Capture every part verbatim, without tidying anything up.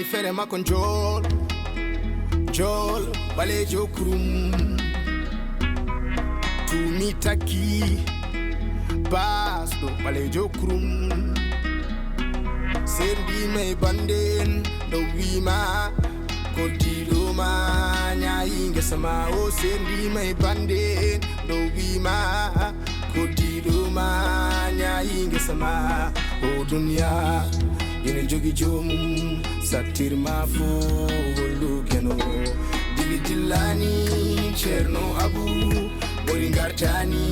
Fere makko njool, njool, ɓaleejo kurum. Tumi takki, baasɗo, ɓaleejo kurum. Sendima e bande en, ɗo wima, koddiɗo ma, ñaayi ngesa ma, o sendima e bande en, ɗo wima, koddiɗo ma, ñaayi ngesa ma. O duniya, ina jogi joomum, sattirma fo hollu keno. Dili dillani, Ceerno Abu, ɓuri ngartani,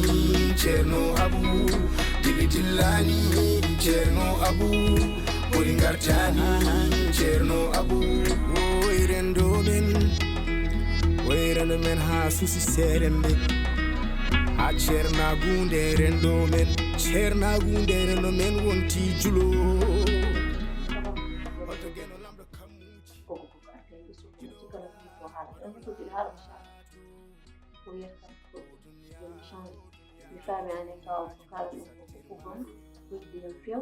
Ceerno Abu. Dili dillani, Ceerno Abu, ɓuri ngartani, Ceerno Abu. Oy rendo men, oy rendo men ha suusi seeremɓe. Ha ceernaagu nde renndo men, ceernaagu nde renndo men wonti julo. Hoto geno lamɗo kammuuji. Koko koko arta e ɓesngu, koko kala ko haala ɗon, ko ɗiɗo haala ko saama. Ko wiyata kam ko yo mi change. Mi faami aan e kaw ko kala ɗum ko ko ɗum, ko yiɗde yo few,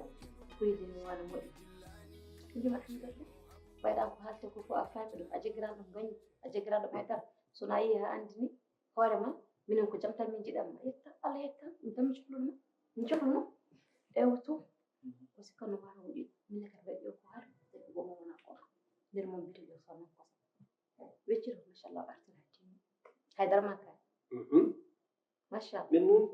ko yiɗde yo waɗa moƴƴi. Ko ɗum a anndata. Mbayɗa ko haalte ko fof a faami ɗum, a jeggiran ɗum gañi, a jeggiran ɗum hay dara. So na yiyi haa anndini, hoore ma, minen ko jam tan min njiɗan ma. Yetta Allah yetta, min tan min cohluno, min cohluno. Ewa to, ko sikkanno ma tan ko ɗiɗo. Min ne kadi mbaɗi ɗo ko haaɗi, tawi ko gomo wona ko. Nder mon mbiyete yo fanno ko. Weccito, machallah, artira timmi. Hay dara ma kay. Mhm. Machallah. Min nun,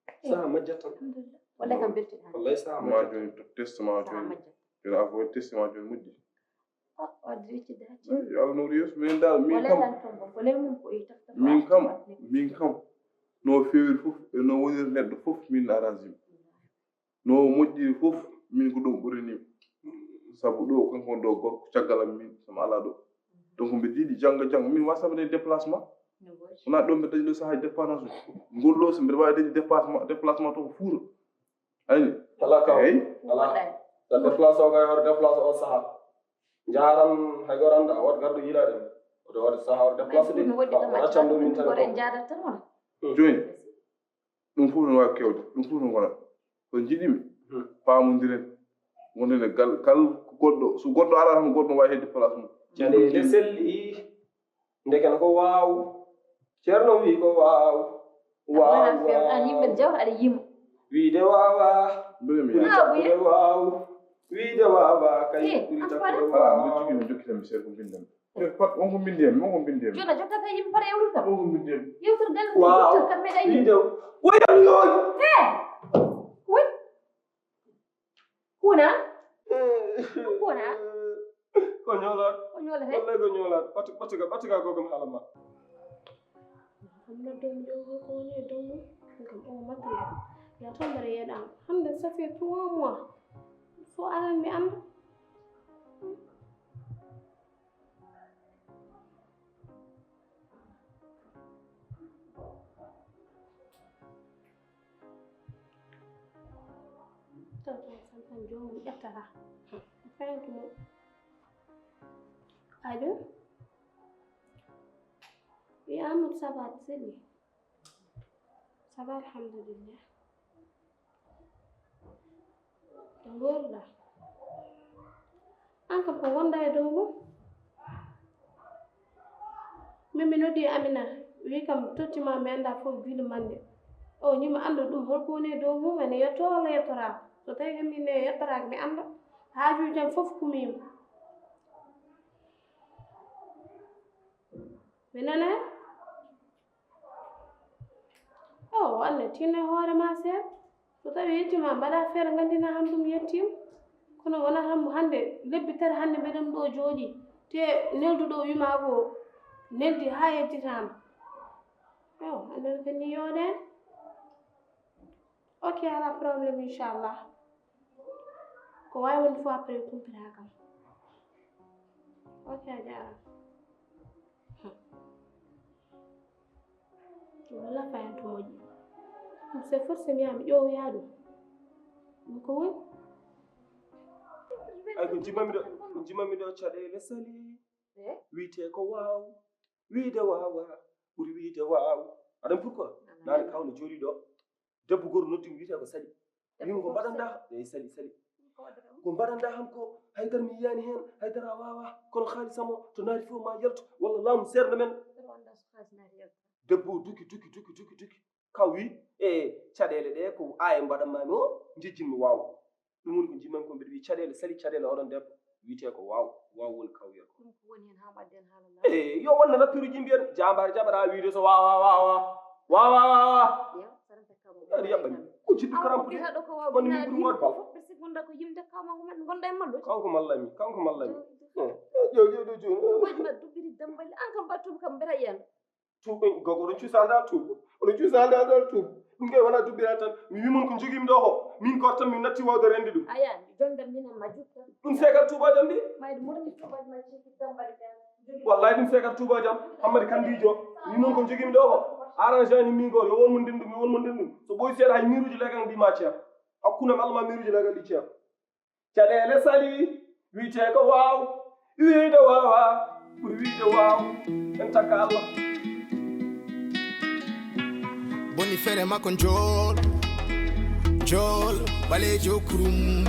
eh, saha majjat tan. Alhamdulillah. Wallay kam beltiɗa. Wallay saha ma majjat joni tan. To test ma saha joni. Majjat. Joni a fof test ma joni moƴƴi. Ah, wadde wiccidde hacci. Eyi, Allah no yeeso. Min dal, min kam. Wala lan ton bon. Ko len mum ko e tafta. Min kam, min kam. No feewiri fof, e no woniri neɗɗo fof, min arrangima. No moƴƴiri fof, min ko ɗum ɓurani mi. Sabu ɗo, kanko woni ɗo gorko, caggal am min, sama alaa ɗo. Donc, mbiɗa yiɗi jannga, jannga. Min waasa mbaɗde déplacement. No woodi. Wonaa ɗo mbiɗa dañi ɗo sahaaji dépendance uji. Ngol ɗo, so mbiɗa waawi dañi déplacement, déplacement to ko Fuuta. Ayni? Alaa kaw. Eyi. Alaa. Waɗaani. Sa déplacé o kay, hoto déplacé o sahaa. Njaaran, hay gooto anndaa, waɗ garɗo yiilaade. Oto waɗ sahaa, oto déplacé de. Ɗum waɗi kam a accan ɗo min tan. Gooto en njaadat tan on. Jooni. Ɗum fof no waawi kewde, ɗum fof no wona. So njiɗimi, hmm, paamondiren, wonden e gal, kal goɗɗo, so goɗɗo alaa tan, goɗɗo no waawi hedde place mum. Caɗeele selli, ndeken ko waaw. Ceerno wi ko waaw. Waaw, waaw. An yimɓe jawta aɗa yimo. Wiide waawa. Mbele mi ɓuri takkude waaw. Wiide waawa, kay ɓuri takkude waaw. Ala, mi jogii, mi jokkitan mi seeɗa ko mbinden. Pat, on ko mbindi en, on ko mbindi en. Jona jotta kay yimɓe fara ewru kam. On ko mbindi en. Yewtere dal. Waaw. Kam meɗa yi. Video. Woyal yoy. He. Woy. Kuna. Kuna. Ko ñolat. Ko ñolat he. Wallahi ko ñolat. Batu, batu ka, batu ka ko kam halama. Amna dum dum ko ni dum. Kam o matu. Ya tambare ya dam. Hande ça fait trois mois. Fo aran mi am. Taw tan santan joomum ƴettata. Fentu mo. Allo? Wi Amadou, ça va, seli? Ça va, alhamdulillah. Ɗo mboɗɗa. An kam ko wonda e dow mum. Min mi noddi Amina, wi kam totti ma mi annda fof bilu mande. O ñima anndu ɗum holko woni e dow mum, ene yetto walla yettoraako. So tawi kam min ne yettoraako mi annda. Haajuji am fof kumima. Mi nana. O, Allah tinno e hoore ma seeɗa. So tawi yettima, mbaɗa feere ngandina ham ɗum yettima. Kono wona ham hande lebbi tati hande mbeɗen ɗo jooɗi. Te nelduɗo wima ko neldi ha yejjitama. O, anen ko ni yoɗen. Ok, ala problème, inchallah. Ko wawi wonde fof après kumpita kam. Ok, a jarama. Wala fayanto moƴƴi. C'est forcé mi ami ƴowoya ɗum. Ɗum ko woni? Ay ko jimami ɗo, ko jimami ɗo caɗele sali. Eh? Wiyte ko waaw. Wiide waawa ɓuri wiide waaw. Aɗan pourquoi? Nane kaw no jooɗi ɗo. Debbo goto noddimo wiyte ko sali. Wimo ko mbaɗanɗa? Eyi sali, sali. Ko mbaɗanɗaa kam ko haydara mi yiyaani heen, haydara a waawaa, kono haalisam o to naati fof ma yaltu, walla laamu seernda men. Debbo o duki, duki, duki, duki, duki. Kaw wi, e caɗeele ɗe ko aaya mbaɗanmaami o, njejjinmi waaw. Ɗum woni ko njimmanmi ko mbiɗa wiya caɗeele sali, caɗeele oɗon debbo, wiyetee ko waaw, waaw woni kawyel ko. Ɗum ko woni heen haa mbaɗden haala laawol. E yo wonno rapperuuji mbiyen, jaambaar jaɓataa wiide so waaw, waaw, waaw, waaw. Waaw, waaw, waaw, waaw. Yo, saɗa ɓe kaɓa. Aɗa yaɓɓani. Ko jiɗɗo karampude. Kono min ɓuri waɗde. Fof ɓe sigonda ko yimde kaw ma ko men ngonda e mallude. Kanko mallami, kanko mallami. Jow, jow, jow, jow. Waɗi ma duɓɓiri dambali, an kam battum kam mbeɗa yiyan. Tuuba, gogo oɗon cuusa alda tuuba. Oɗon cuusa alda alda tuuba. Ɗum kay wona duɓɓira tan. Mi wi mon ko jogimi ɗo ko. Min ko tan mi natti wawde rende ɗum. Aya, jonde minen ma jutta. Ɗum seegal tuubajo ndi. Mayde moɗo mi tuubajo ma jikki dambali tan. Wallahi ɗum seegal tuubajo am. Hammadi Kandijo. Mi wi mon ko jogimi ɗo ko. Arrangé ani min gol. Yo won mo ndin ɗum, yo won mo ndin ɗum. So ɓoy seeɗa hay miruji legal ndi ma ceer. Hakkunde am Allah ma miruji legal ɗi ceer. Caɗeele sali, wiyetee ko waaw, wiyde waawaa, ɓuri wiyde waaw, en takka Allah. Boni fere makko njool, njool, ɓaleejo kurum.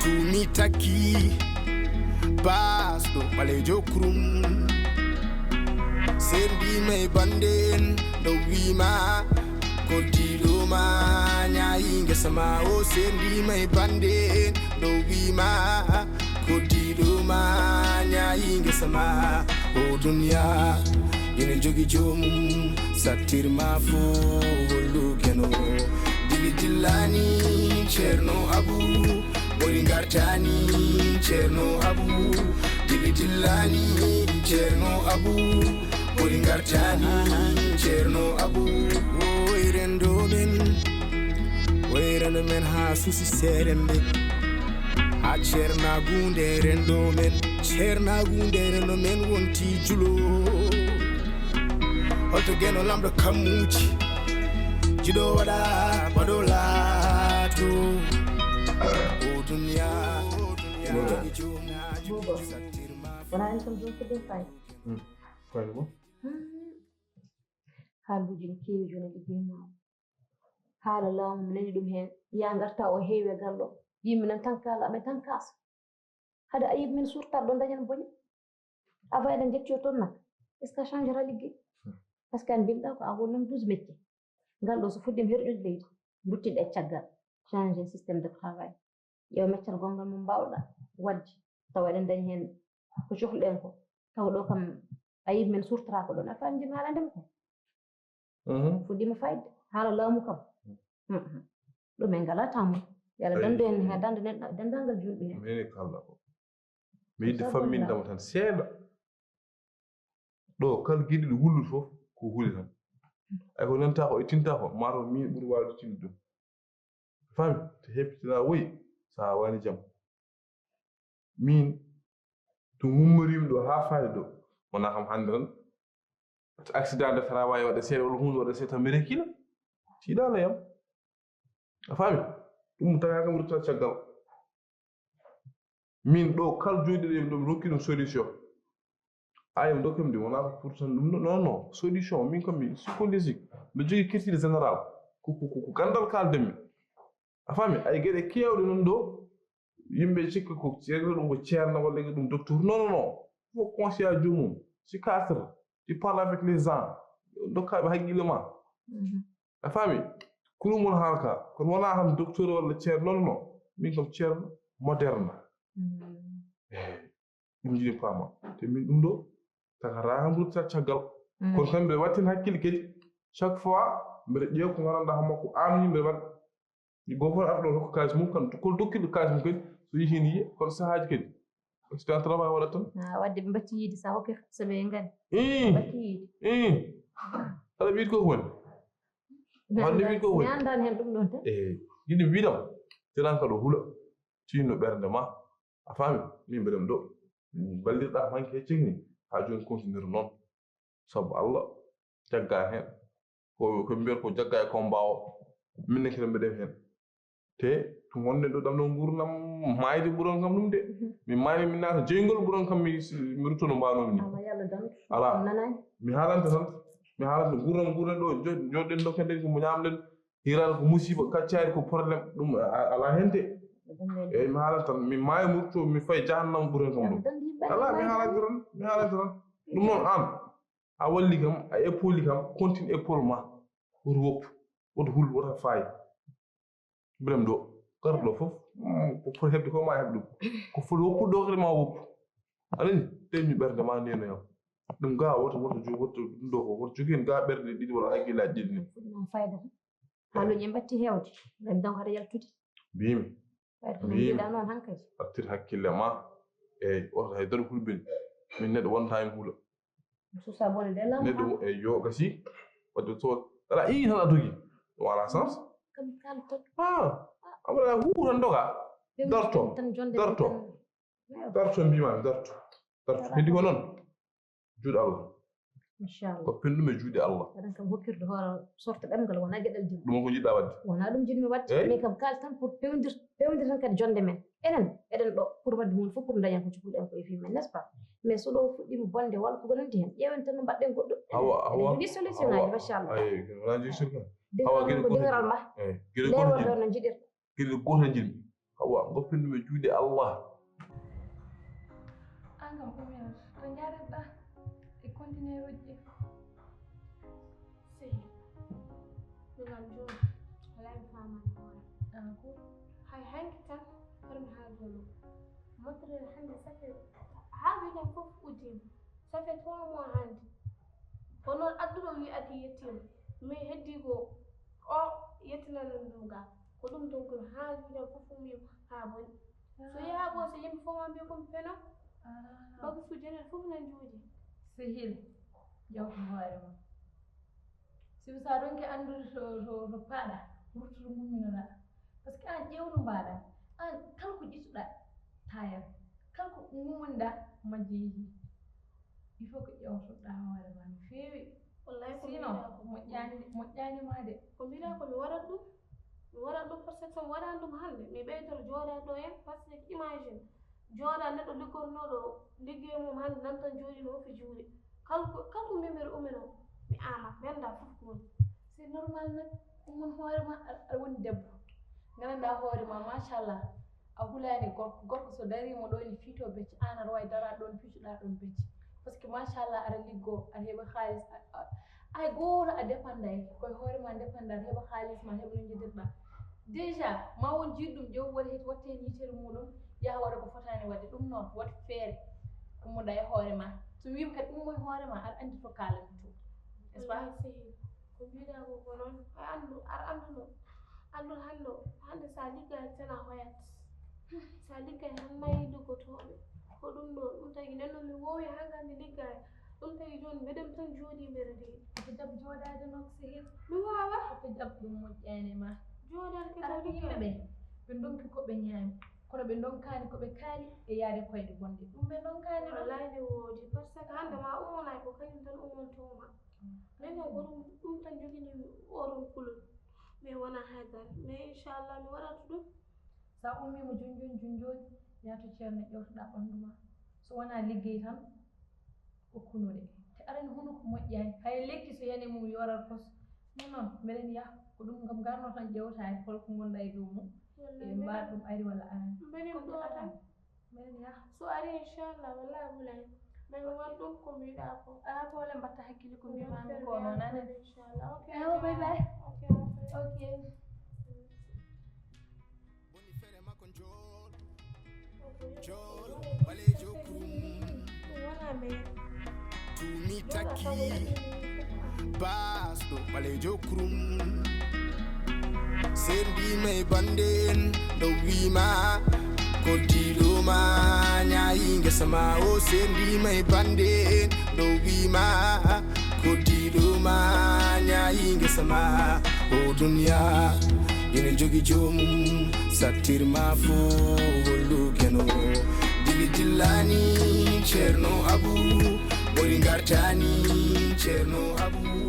Tuumi takki, baasɗo, ɓaleejo kurum. Sendima e bande en, ɗo wiima. Koddiɗo ma ñaayi ngesa ma o sendima e bande en ɗo wiima. Koddiɗo ma ñaayi ngesa ma o duniya ina jogi joomum sattirma fo hollu keno dili dillani ceerno abu. Ɓuri ngartani ceerno abu dili dillani ceerno abu. Ɓuri ngartani ceerno abu. Oy rendo men oy rendo men ha susi serembe ha ceernagunde rendo men ceernagunde rendo men wonti julo. Holto geno lamɗo kammuji jiɗo waɗa waɗo laato. O duniya o duniya jogi joom. Wona en tan jom ko ɗum fay. Fayde goo. Haalluuji no keewi jooni e liggeey maa o. Haala laamu mi nani ɗum heen, yaa ngartaa o heewi e galle o. Yimɓe nan tan kaala, aɓe tan kaasa. Hade ayib min suurtat ɗo dañan boñe. Avant eɗen njettiyoo toon nak, est ce que a changera liggeey? Parce que an mbinɗaa ko a wonnan douze métier. Ngal ɗo so fuɗɗiima herƴude leydi, nduttinɗa e caggal, changer système de travail. Ƴeew meccal gonngal mum mbaawɗa waɗde tawa eɗen ndañi heen ko cohluɗen ko tawa ɗo kam ayib men surtata ko ɗon a faami jimi haala ndema ko fuɗɗima fayde haala laamu kam ɗum en ngala tammo yalla dande en he dande dendagal julɓe heen mene kalɗa ko mi yidde fammindema tan seeɗa ɗo kala giɗiɗo wullude fof ko huuli tan ay ko nanta ko e tinta ko mataw min ɓuri wawde tinde ɗum fami to heptina woyi sa wani jam min to gummorimi ɗo ha faade ɗo wona kam hande tan accident de travail waɗa seeɗa walla hunde waɗa seeɗa tan mi rekkila tiɗano yam a fami ɗum tagakam rutta caggal min ɗo kala joɗiɗo yam ɗum rokki ɗum solution ayo dokkami ɗum wona ko pour tan ɗum non non solution min kam mi psychologique mbiɗa jogui kirtide général ko gandal kaldanmi a fami ay gueɗe kewɗe noon ɗo yimɓe cikka ko ceerno ɗum ko ceerno walla ko ɗum docteur non non non fof conseil a joomum si cadre tu parle avec les gens dokkaɓe haqqille ma a faami kulumol haalka kono wona tan docteur walla ceerno non non min kam ceerno moderne eyi ɗum jiɗi paama te min ɗum ɗo tagata kam rutta caggal kono kam mbiɗa wattin hakkille kadi chaque fois mbiɗa ƴeewa ko gandanɗa homo ko amni mbiɗa waɗa mi goo fof arɗo hokka kalis mum kam kol dokkilɗo kalis mum kadi so yehini yiya kono sahaaji kadi accident travail waɗat tan wadde ɓe mbatti yiide sa hokki so ɓe ngani mbatti yiide aɗa wiide ko woni wadde wiide ko woni ñandan hen ɗum ɗon tan eyi yiɗi wiidam telanka ɗo huula tinno ɓernde ma a faami min mbeɗam ɗo ballirɗa hanki heccik ni ha joni continire noon sabu allah jagga hen ko ko mbiyata ko jagga e combat o min ne kadi mbeɗen hen te to gonɗen ɗo ɗam ɗo gurdam mayde ɓuran kam ɗum de min mani min naata jeygol ɓuran kam mi mi ruttono mbanomi ni ala mi haalanta tan mi haalanta gurdam gurɗen ɗo joɗɗen ɗo kadi ko mo ñamɗen Hiran ko musiba, kaccaari ko problème, ɗum a- alaa heen de. Eyyi, mi haalan tan, mi maaya murto, mi fay jahannama ɓuren kam ɗo. Alaa, mi haalante tan, mi haalante tan. Ɗum noon aan, a walli kam, a épauli kam, continue épaule ma. Woto woppu, woto hul, woto faayi. Birem ɗo, garɗo ɗo fof, mm, ko foti heɓde ko ma heɓ ɗum. Ko foti woppude ɗo kadi ma woppu. A nani? Teñu ɓernde ma nenoyam. Ɗum ga woto, woto jo-, woto ɗum ɗo ko, woto jogin ga ɓerɗe ɗiɗi walla hakkillaaji ɗiɗi ni. Ɗum fayda. Haaluuji en mbatti heewde. Ɓen donc haɗa yaltude. Mbimi. Ɓayde ko no Mbimi. Mbiɗa noon hankadi. Artir hakkille ma. Eyyi, o hay daro hulɓini. Min neɗɗo wonta hen hula. Susa bone de law. Neɗɗo e yo gasi. Wadde to ala ii tan a dogi. Ɗum ala sens. Kam kalto. Ah, amara hu tan doga. Darto. Tan jonde Darto. Tan. Darto mbimami darto. Darto. Heddi ko noon. Juuɗe Allah. Inchallah. Ko pinɗum e juuɗe Allah. Aɗan kam hokkirde hoore sorte ɗemngal wona geɗal diine. Ɗum ko jiɗɗa waɗde. Wona ɗum jiɗmi waɗde. Eyyi. Min kam kaal tan pour pewndir, pewndir tan kadi jonde men. Enen, eɗen ɗo pour waɗde mum fof pour dañen ko cukalɗen ko e fii men, n'est-ce pas? Mais so ɗo fuɗɗiima bonde walla ko wonanti heen, ƴeewen tan no mbaɗɗen goɗɗo. Hawa, hawa. Eɗen jogii solution ŋaaji, machallah. Eyyi, wona jogii solution. Hawa, gila ko digaral ma. Eyyi, gila ko leewal ɗo no njiɗir. Gila gooto njiɗmi. Hawa, goppin ɗum e juuɗe Allah. An kam, Umar, to njaarɗa e conteneuruuji ɗi. Sehil, min kam jooni, walaa mi faamaani hoore. Ah, ko? Hay hanki tan, har mi haajoo ɗum. Matériel hannde, ça fait, haaju jam fof uddiima. Ça fait trois mois hannde. Ko noon adduɗo wi addi yettiima. Mais heddii ko o yettinani ɗum ga. Ko ɗum donc mi haaju jam fof ummiima haa boni. So yahaa goo, so yimɓe fof ma mbiya ko mi peno. Ah. Bagu fu jenen fof na njuuji. Sehil, ƴeew ko hoore ma. Sibu so a ronki anndude to, to, to paaɗa, ruttude ngumminoɗa. Parce que aan ƴeew no mbaɗa. Aan kala ko ƴettuɗa, taayat. Kala ko ngummonɗa, majje yehi. Il faut que ƴeewtoɗa hoore ma no feewi. Wallahi ko sinon, mbiɗa ko moƴƴani, moƴƴani ma de. Ko mbiɗa ko mi waɗat ɗum. Mi waɗat ɗum parce que so mi waɗaani ɗum hannde, mi ɓeydoto jooɗaade ɗo heen parce que imagine, jooɗa neɗɗo liggornooɗo liggey mum hannde nan tan jooɗi no fi juuɗe. Kala ko, kala ko mbimi mbeɗa umino, mi ama, mi annda fof ko woni. C'est normal nak, ɗum woni hoore ma, a, a woni debbo. Gandanɗa hoore ma, machallah. A hulaani gorko, gorko so dariima ɗo ni fiito becce, aan aɗa waawi daraade ɗo ni fiitoɗa ɗon becce. Parce que machallah aɗa liggo, aɗa heɓa haalis, a, a, hay gooto a depanday, koye hoore ma depanɗa, aɗa heɓa haalis ma, heɓa no njiɗirɗa. Déjà, ma won jiiɗ ɗum ƴeew waɗa heen, watta heen yitere muɗum, yaha waɗa ko fotaani waɗde. Ɗum noon, waɗ feere, ummoɗa e hoore ma. So wiima kadi ummo e hoore ma, aɗa anndi to kaalanmi to. N'est-ce pas? Wallahi sehil, ko mbiɗa ko, ko noon, a anndu, aɗa anndu no. Anndu hannde o, hannde so a liggaaki tan a hoyat. So a liggaaki tan mayi liggotooɓe. Ko ɗum ɗo, ɗum tagi nden no mi woowi haa ngaa mi liggaaki. Ɗum tagi jooni mbeɗen tan jooɗii mbeɗa de. Ko jaɓ jooɗaade noon sehil. Mi waawa. Ko jaɓ ɗum moƴƴaani ma. Jooɗaade ko aɗa yimɓe ɓe, ɓe ndonki ko ɓe ñaami. Kono ɓe ndonkaani ko ɓe kaali e yaade koyɗe bonɗe. Ɗum ɓe ndonkaani ɗum. Wallahi ne woodi. Par ce que hannde ma ummonay ko kañum tan ummontoo ma. Min kam ko ɗum, ɗum tan joginimi oɗon kulol. Mais wonaa hay dara. Mais inchallah mi waɗat ɗum. Sa ummiima jooni jooni jooni jooni, yaa to Ceerno ƴeewtoɗaa ɓanndu ma. So wonaa liggey tan, ko kunuɗe. Te arani hunuko moƴƴaani. Hay lekki so yani mum yorat kos. Non, non, mbeɗen yah. Ko ɗum kam ngarno tan ƴeewtaade hol ko ngonɗa e dow mum. Wallay e mbaɗ ɗum ari walla arani. Mbeɗen ɗo tan. Mbeɗen yah. So ari inchallah, wallay Abdoulaye. Mais mi waɗ ɗum ko mbiɗa ko. Ala problème, mbatta hakkille ko mbimami ko noon anen. Inchallah. Ok. Ewo, bye bye. Ok. Ok. Boni feere makko njool. Njool, ɓaleejo kurum. Tumi taki, baasɗo, ɓaleejo kurum. Sendiima e bande en, ɗo wiima, koddiiɗo ma, ñaayi ngesa ma. O sendiima e bande en, ɗo wiima, koddiiɗo ma, ñaayi ngesa ma. O duniya, ina jogi joomum, sattir ma fo hollu keno. Dili dillani, Ceerno Abu, ɓori ngartani, Ceerno Abu,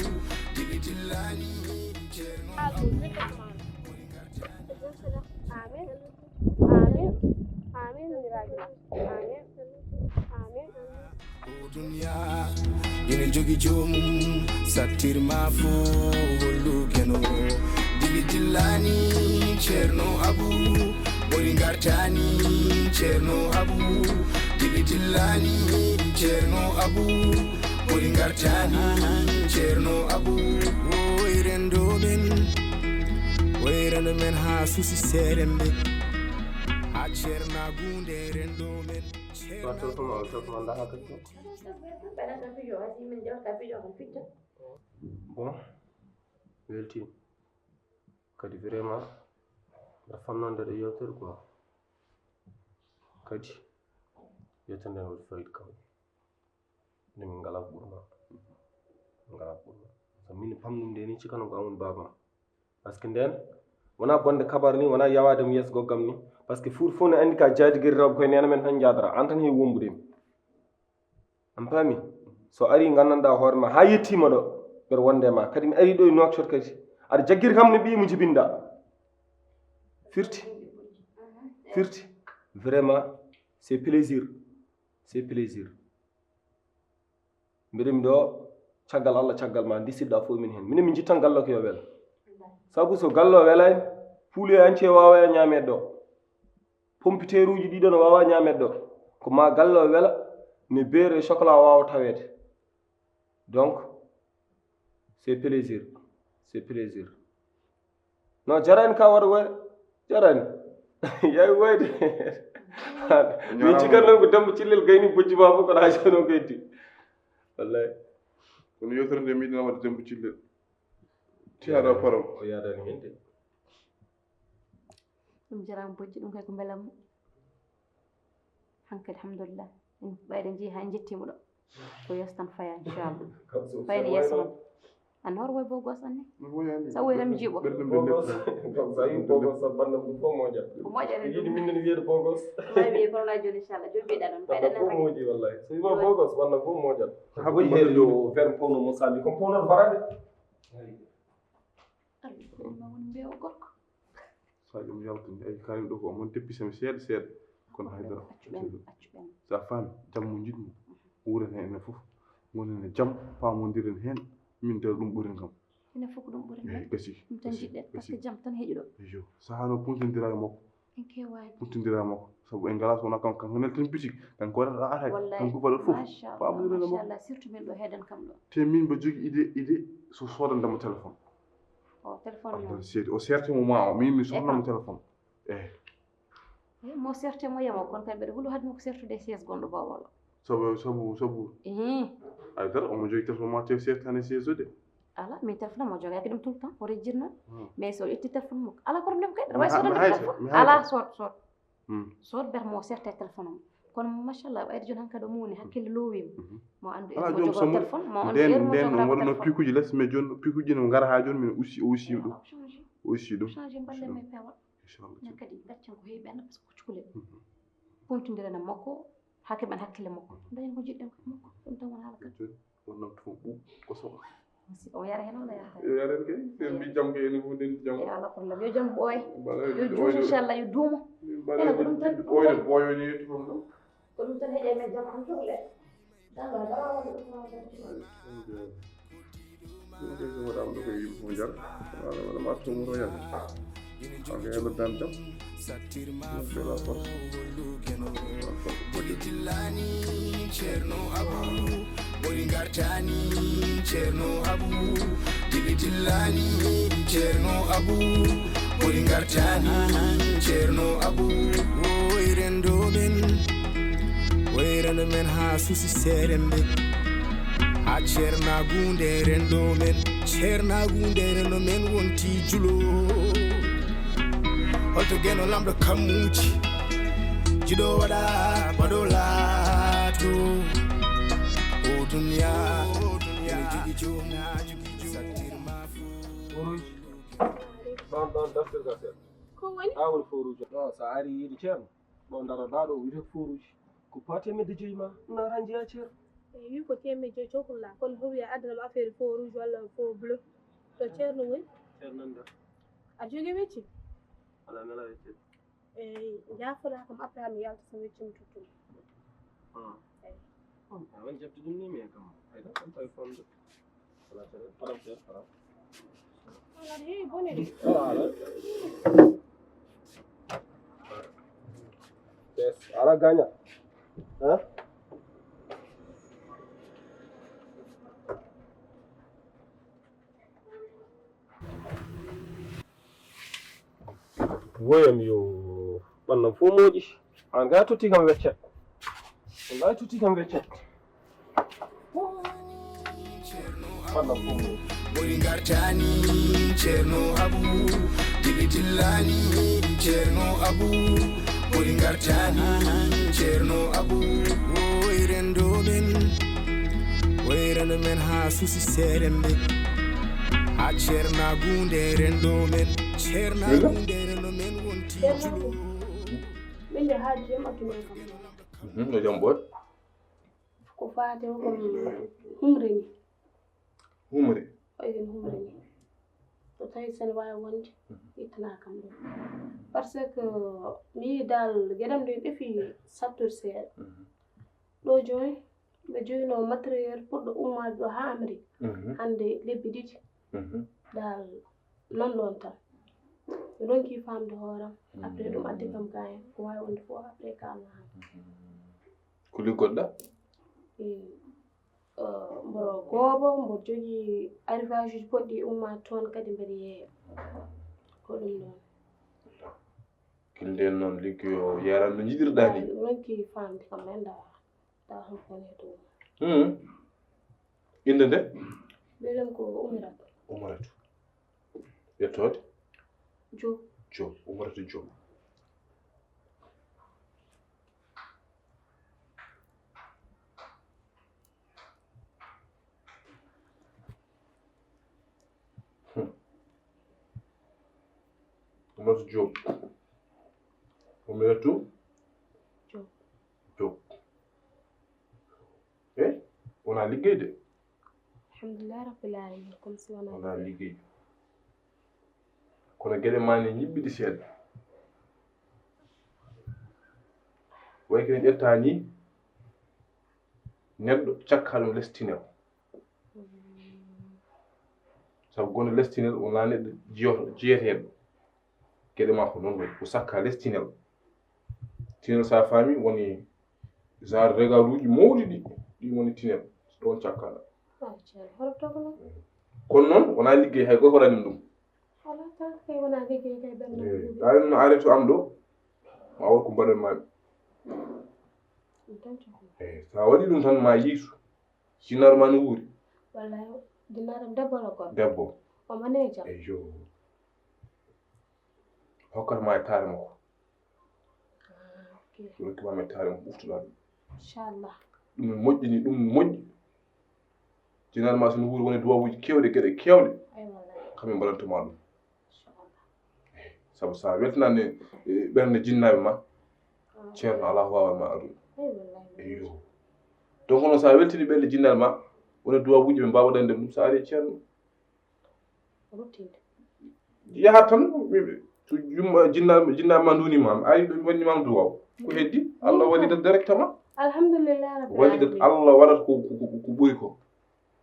dili dillani, Ceerno Abu, ɓori ngartani. Amin. Amin. Amin. Amin. Amin. O duniya, ina jogi joomum, sattir ma fo hollu keno. Dillani Ceerno Abu, ɓuri ngartani Ceerno Abu. Dili dillani Ceerno Abu, ɓuri ngartani Ceerno Abu. Woy rendo men, woy rendo men haa suusi seerembe, haa ceernagunde rendo men. Ceernagunde. Bon, weltii. Kadi vraiment mbiɗa famnande ɗo yewtere quoi. Kadi yewtere nden waɗi fayida kam. Nde min ngala ko ɓurma. Ngala ko ɓurma. So min pamɗum nde ni cikano ko amun baaba. Parce que nden wona bonde kabar ni, wona yawaade mo yeeso goggam ni. Parce que fuur fof ne andi ka jaadi gari rewɓe koye nena men tan jaadara. An tan heewi wombude mi. An paami? So ari nganndanɗaa hoore ma haa yettiima ɗo, mbeɗa wonde ma. Kadi mi ari ɗo e Nouakchott kadi. Aɗa jaggiri kam ne ɓiyi mo jibinɗa. Firti. Firti. Vraiment, c'est plaisir. C'est plaisir. Mbeɗa mi ɗo caggal Allah, caggal ma, ndisirɗa fof min heen. Minen min jittan galle ko yo wel. Sabu so galle o welay, puuli e añce waawaya ñaameede ɗo. Pompiteeruuji ɗiɗo no waawaa ñaameede ɗo. Ko ma galle o wela, ne beer e chocolat waawa taweede. Donc, c'est plaisir. C'est plaisir. No jarani ka waɗa woy jarani. Yawi woyde. Min cikanno ko Demba Cillel gayni bojji ma fof ko ɗa jono gaydi. Wallahi. Kono yewtere nde miɗen waɗa Demba Cillel. Tiyaɗa param. O yadani min de. Ɗum jarama bojji ɗum kay ko belamma. Hankadi alhamdulillah. En ɓayɗen jeeyi ha en jettima ɗo. Ko yeeso tan faya inchallah. Fayni yeeso noon. An hoto woy bogos anni. Sa woy tan mi jiiɓo. Bogos. Sa yi bogos sa bannam ɗum fof moƴat. Ko moƴat en yiɗi min nene wiyede bogos. Wawi wiye kono na joni inchallah joni mbiɗa ɗon mbayɗa nan fof moƴi wallahi. So wima bogos bannam fof moƴat. Haɓoy heen yo verme powno mo sami comme powno barade. Ɗum ma woni mbeewa gorko. Sadio mi yaltini ay karim ɗo ko omon deppi sami seeɗa seeɗa kono haydara. Sa faami jam mo jiɗmi wuren heen enen fof gonen e jam pamondiren heen min tawi ɗum ɓurin kam. Enen fof ko ɗum ɓurin heen gasi ɗum tan jiɗɗen par ce que jam tan heƴuɗo. Ejo sahano puntindira e makko. En kewaani. Huttondira makko sabu en ngala so wonaa kanko kanko neltin bitik kanko waɗata ɗo atay kanko faɗa fof. Pamondiren e makko. Machallah surtout min ɗo heedan kam ɗo. Te min mbo jogi idée idée so sodandema téléphone. O téléphone o seedi o serte mo ma o min mi sodnamo téléphone. Eyi. Mo serte mo yamo kono kadi mbeɗa hulu hadde makko sertude e siège gonɗo bowol o. Sabu sabu sabu. Haydara omo jogi téléphone ma te sertani siège o de. Ala min téléphone am o jogaki ɗum tout le temps o rejjirno. Mais so ƴetti téléphone mum ala problème kay aɗa wawi sodande téléphone ala sod sod. Sod ber mo serte téléphone mum kono machallah ɓayde joni hankadi o mowni hakkille lowima. Mo andu mo jogo téléphone mo andu nden nden o waɗuno pikuji les mais joni pikuji no gara ha joni min usti o usti ɗum. O usti ɗum. Changé mballe men pewal. Inchallah. Nen kadi gaccen ko heewi ɓenna par ce que ko cukalel. Pontodiren e makko. Hakke men hakkille makko dañen ko jiɗɗen ko makko ɗum tan wona alaka. Wonnam tuma ɓuuɓ ko soɓa. Si o yara heen wala yara heen. Yaren kay sen mbi jam kay enen fof nden jam. Yo Allah problème yo jam ɓooy. Yo juus inchallah yo duumo. Ene ko ɗum tan ɓooyde ɓooyo ni yetti fof ɗum. Ko ɗum tan heƴa men jam an cukalel. Ɗum kay so waɗaama ɗo koye yimɓe fof njara wala wala ma artu mum to yande. Kanko heɓirdan jam. Nodde la force. Dillani Ceerno Abu, ɓuri ngartani Ceerno Abu. Dili dillani Ceerno Abu, ɓuri ngartani Ceerno Abu. Woy rendo men, woy rendo men haa suusi seerembe. Haa ceernaagu nde rendo men, ceernaagu nde rendo men wonti julo. Holto geno lamɗo kammuuji, jiɗo waɗa baɗo laato. O duniya, ene jogi joom, na jogi joom. Sattir ma fuu. Ɗon ɗon dartirga seeɗa. Ko woni? Haa woni fooruuji. Ɗo so a arii yiide ceerno, ɗo ndaroɗaa ɗo wiyetee ko fooruuji. Ko paa teemedde joyi maa, naata njeyaa ceerno. Eey, wi ko teemedde joyi cokul laa, kono ko wiya addana mo affaire fooruuji walla foo bleu. To ceerno woni? Ceerno nan ɗo. A jogii wecce? Alaa mi alaa wecce. Eey, njaafoɗaa kam après haa mi yalta so wecce mi tottuma. Eey. A woni jaɓde ɗum nii mais kam, hay ɗo kam tawi fonde. Alaa ceerno, haram ceerno, haram. Ala ganya. Hein? Woyam yo ɓannam fof mooƴi. An ga totti kam weccet. Wallahi totti kam weccet. Ɓannam fof mooƴi. Bori ngartani Ceerno Abu, dili dillani Ceerno Abu. Bori ngartani Ceerno Abu. Woy rendo men, woy rendo men ha susi serembe. Ha ceernagunde rendo men, ceernagunde rendo men wonti julo. Min de haaju yam akkimen kam. Mhm, no jam ɓoy? Ko faate o kon humre ni. Humre? Oy, en humre ni. So tawi sen waawi wonde, ittana kam ɗum. Par ce que mi yii dal geɗam ɗo en ɗefi sattude seeɗa. Mhm. Ɗo jooni, ɓe joyno matériel puɗɗo ummaade ɗo haa Amérique. Mhm. Hannde lebbi ɗiɗi. Mhm. Dal non ɗon tan. Mi ronki faamde hooram. Après ɗum addi kam kayen. Ko waawi wonde fof après kaalna han. Mhm. Ko liggoɗɗa? Eh, eh, mboɗo goobo, mboɗo jogii arrivage uji poɗɗi ummaade toon kadi mbeɗa yeeya. Ko ɗum ɗon. Gila ndeen noon liggoyo yaran no njiɗirɗa ni. Ɗum ronki faamde kam men dawa. Tawa hol ko woni e dow mum. Hmm. Innde nde? Mbiyeten ko Umiratu. Umiratu. Yettoode? Joop. Joop. Umiratu Joop. Hmm. Umiratu Joop. Umiratu? Joop. Joop. Eh? Wonaa liggey de. Alhamdulillah Rabbil Alamin, comme si wonaa. Wonaa liggey. Kono geɗe ma ne ñiɓɓiɗi seeɗa. Way kene ƴetta ni neɗɗo cakka ɗum les tinel. Sabu gonɗo les tinel wonaa neɗɗo jiyoto, jiyeteeɗo. Geɗe ma ko noon wayi, ko sakka les tinel. Tinel sa faami woni genre regaluuji mawɗi ɗi, ɗi woni tinel. Ɗoon cakkaɗa. Ah, Ceerno, hoto to ko noon. Kono noon wonaa liggey hay gooto waɗani ɗum. Alaa tan kay wonaa liggey kay ɓernde. Eh, ɗa no ari to am ɗo, ma won ko mbaɗan ma. Ɗum tan cakkuɗa. Eh, sa waɗi ɗum tan ma yiitu. Jinnaaro ma no wuuri? Wallay, jinnaaro debbo walla gorko? Debbo. O mane e jam? Eyyo. Hokkata ma e taare makko. Ah, ok. Rokki ma e taare makko, ɓuftoɗa ɗum. Inchallah. Ɗum moƴƴini, ɗum moƴƴi. Jinnaaro ma so no wuuri woni duwawuuji keewɗi, geɗe keewɗe. Ay wallay. Kamɓe mbaɗanto ma ɗum. Inchallah. Sabu sa weltinaani, eh, ɓernde jinnaaɓe ma, ah, Ceerno, alaa ko waawaa ma aduna. Ay wallay. Eyyo. Donc noon sa weltini ɓernde jinnaaɓe ma, wona duwawuuji ɓe mbaawa waɗande ɗum, sa ari e Ceerno. Ruttinde. Yahat tan, mi, mi, to jumma, jinna, jinna ma nduni ma, mi ari ɗo mi wanni ma duwaw. Ko heddi? Allah wallita directement. Alhamdulillah Rabbil Wallita Alamin. Allah waɗat ko, ko, ko, ko ɓuri ko.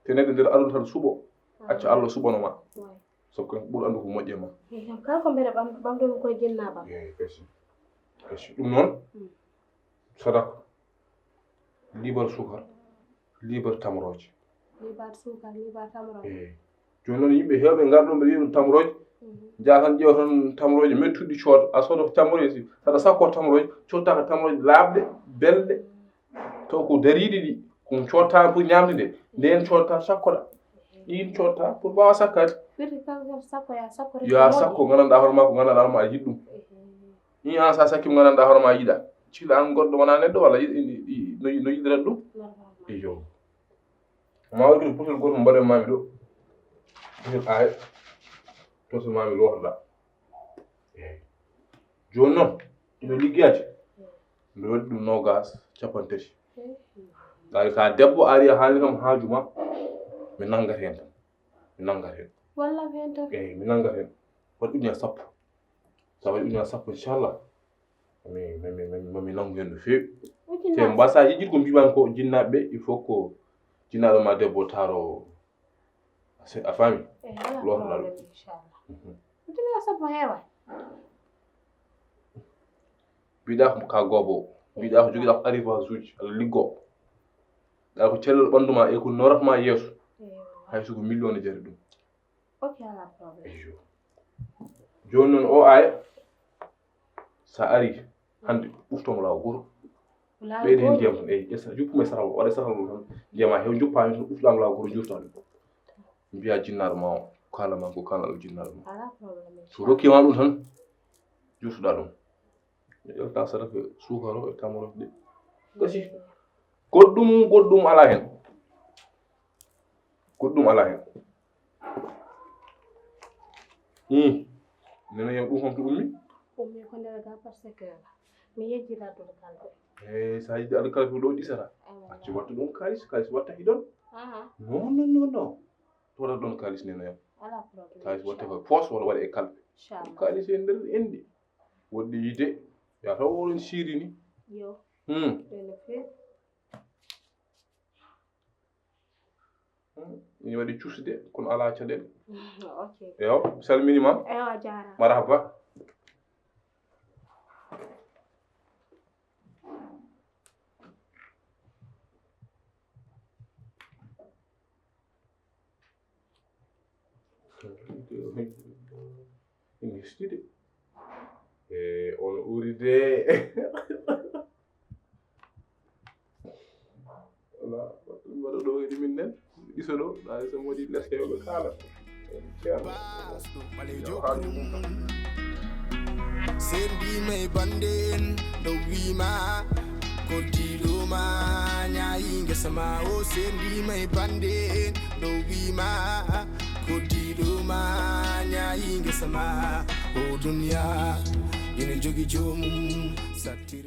Te neɗɗo nder aduna tan suɓo, acca Allah suɓano ma. Waay. Sabu ko ɓuri anndu ko moƴƴe ma. Eyi, kam kala ko mbeɗa ɓam-, ɓamɗo ɗum koye jinnaɓam. Eyi, kasi. Kasi. Ɗum noon, mm, sadaka. Liibar sukar, liibar tamrooje. Liibar sukar, liibar tamrooje. Eey. Jooni noon yimɓe heewɓe ngar ɗoon mbeɗa wiya ɗum tamrooje. Mhm. Njaha tan ƴeewa tan tamrooje mettuɗi cood, a sooda ko tamrooje, saɗa sakko tamrooje, cotta ko tamrooje laaɓɗe, belɗe, taw ko dariiɗe ɗi, ko cotta pour ñaamde nde, ndeen cotta sakkoɗa. Ɗiin cotta pour mbaawa sakkaade. Firti kala ko sakko ya sakko rek. Ya ko moƴƴi. Sakko, nganndanɗaa hoore maa ko nganndanɗaa hoore maa a yiɗi ɗum. Ehe. Ni an sa sakkima nganndanɗaa hoore maa yiɗa. Cikla an goɗɗo wonaa neɗɗo walla yiɗ-, yiɗ-, yiɗ-, no, no yiɗirat ɗum? Normal. Iyo. Ma waɗi butel gootel mbaɗen mami ɗo. Butel aaya. To so mami lootoɗaa. Eey. Jooni noon, ino liggiyaji. Mbi waɗi ɗum noogaas, capanɗe tati. Eey. Tawi ka debbo ari a haali kam haaju ma, mi nanngat heen tan. Mi nanngat heen. Walla heen tan. Eey, mi nanngat heen. Waɗi ujunere sappo. Sa waɗi ujunere sappo, inchallah. Mi, mi, mi, mi, mi, mi nanngu heen no feewi. Ujunere sappo. Te mbasa yejjit ko mbiman ko jinnaaɓe ɓe, il faut ko jinnaaɗo ma debbo taaro a A faami? Lotoɗaa ɗum. Mbiɗa ko ka goobo. Mbiɗa ko jogiɗa ko arrivage uji, ala liggo. Ɗa ko cellal ɓandu ma e ko norata ma yeeso. Hay so ko million ne jari ɗum. Ok, ala problème. Eyyo. Jooni noon o aya, sa ari hannde ɓuftomo laawo goto. Ɓeyde heen ndiyam tan, eyi, ƴetta, juppu e sarawol, waɗa sarawol tan, ndiyam a heew, juppa heen tan, ɓuftoɗa mo laawo goto, jurta ɗum. Mbiya jinnaaɗo ma o, kaala ma ko kaala ɗo jinnaaɗo ma. Ala problème. So rokki ma ɗum tan, jurtoɗa ɗum. Ƴetta sadaka suukar o e tamorof ɗe. Gasi. Goɗɗum, goɗɗum ala heen. Goɗɗum ala heen. Hmm. Nene yo ɗum honto ummi? Ummi ko nder ga parce que mi yejjira ɗum kalbe. Eh, sa yejji aɗa kalbe ɗo ɗisata. Acci wattu ɗum kalis, kalis watta hiɗon. Non, non, non, non. Wala ɗon kalis nene yo. Ala problème. Kalis watta ko poos wala waɗa e kalbe. Inchallah. Kalis e nder enɗi. Woɗɗi yide. Ya taw oɗon sirini. Yo. Hmm. Ɗum no feewi. Hmm. Ina waɗi cusde, kono alaa caɗeele. Ok. Eyo, mi salmini ma. Eyo, a jaaraama. Marhaba. Ina hesti de. E, on uri de. Wala, waɗa ɗo e min nen. Ɗiso ɗo, ɗa so waɗi les heewɓe kaala. Ceerno. Yo haali ɗum tan. Sendima e bande en ɗo wima, koddiɗo ma ñaayi ngesa ma. O sendima e bande en ɗo wima, koddiɗo ma ñaayi ngesa ma. O duniya ina jogi joomum sattir.